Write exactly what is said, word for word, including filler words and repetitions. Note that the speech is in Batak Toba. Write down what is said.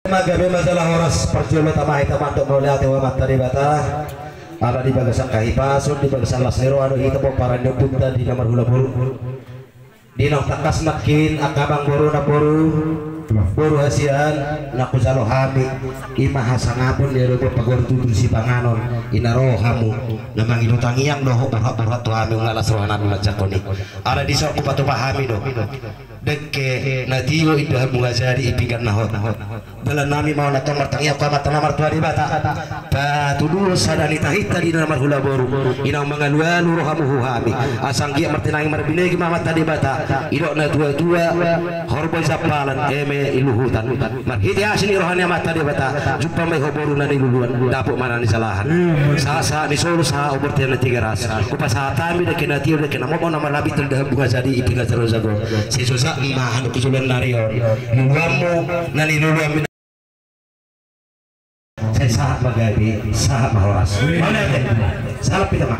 Gabe ma jala horas, parjolo tama hita mandok mauliate tu Amanta Debata. Ala di bagasan hahipason, di bagasan las ni roha do hita pomparan ni ompunta di na marhula boru. Di naung tangkas nangkin angka amangboru, namboru, boru hasian, na hujalo hami, i ma hasangapon ni roha pagoar tutu sipanganon, i na ro hamu na mangido tangiang dohot borhat-borhat tu hami, nunga las rohanami manjangkon i. Ala dison hupatupa hami do dengke na tio, indahan bunga jadi i pinggan na hot. Dalannami ma on antong martangiang tu Amanta na martua Debata, patuduhon sada ni tahinta di na marhula boru, i naung mangalualu rohamu tu hami, asa anggiat martinangi marbinege ma Amanta Debata. Didok na tua-tua, horbo i jampalan, eme i luhutan. Marhite asi ni roha ni Amanta Debata, jumpang ma i ho boru na niluluan, dapot ma na nijalahan. Sahat-sahat ni solu, sahat tu bontean ni Tigaras, hupasahat hami dengke na tio, dengke na hot, na marlapatan, indahan bunga jadi i pinggan na ro jago. Sai so sahat ma hami tu joloan ni ari on, luluanmu na niluluanmi. Sai sahat ma gabe, sahat ma horas. Mauliate. Salam hita ma.